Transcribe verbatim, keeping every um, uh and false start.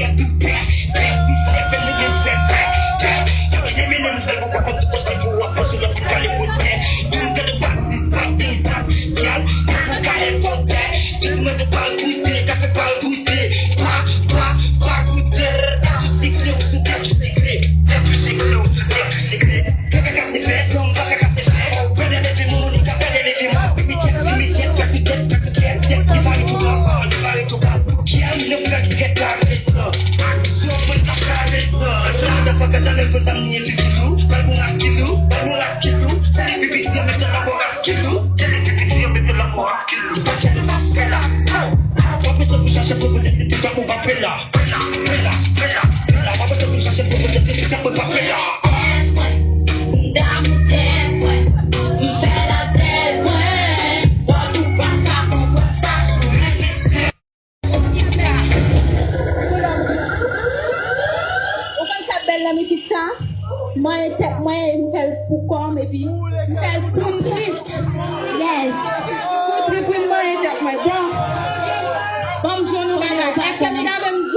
yè tou pè. Pè sou fè, fè nou menm fè pè, pè. Yo ki te mennen m fè pou pa kont ou se pou w ap pase w ap pale pou tè. Youn gade batis, pa gen bak, gyal, pa pou kale potè. Douseman nou pa goute, kafe pa goute. Pa, pa, pa goute. Tèt ou sikle, ou sou tèt ou sikle. Tèt ou sikle, ou sou tèt ou sikle. Fè ka kase fè, zanm pa ka kase fè. Gade leve moun, li ka gade leve moun. Fimi tèt, fimi tèt, fè kou tèt, fè kou tèt, tèt ki pale tou ka, pale tou ka. Ki a yon frè ki fè kare sa. Aksyon, mwen ka kare sa. Sa ta fè ka talè pou sa m ni epi kilou. Pral pou rap kilou, pral pou rap kilou. Se li ki bizye, mete la pou rap kilou. Se li ki bizye, mete la pou rap kilou. Pa chèche sa fè la. Ou pa bezwen pou chache pou pote si ti pa pou pa pè la. Pè la, pè la, pè la, pè la. Pa bezwen pou chache pou pote si ti pa pou pa pè la. M damou tèt mwen, m fè l avèk mwen. Wòl ou pa ka konprann sa sou limit. Ou konn sa bèl nan mizik sa? Manyen tèt mwen, m fè l pou kò m, epi m fè l pou trip. Yes. Pou trip, wi, m manyen tèt mwen. Bon. Bon, m di w nou bagay. Èske nou ta menm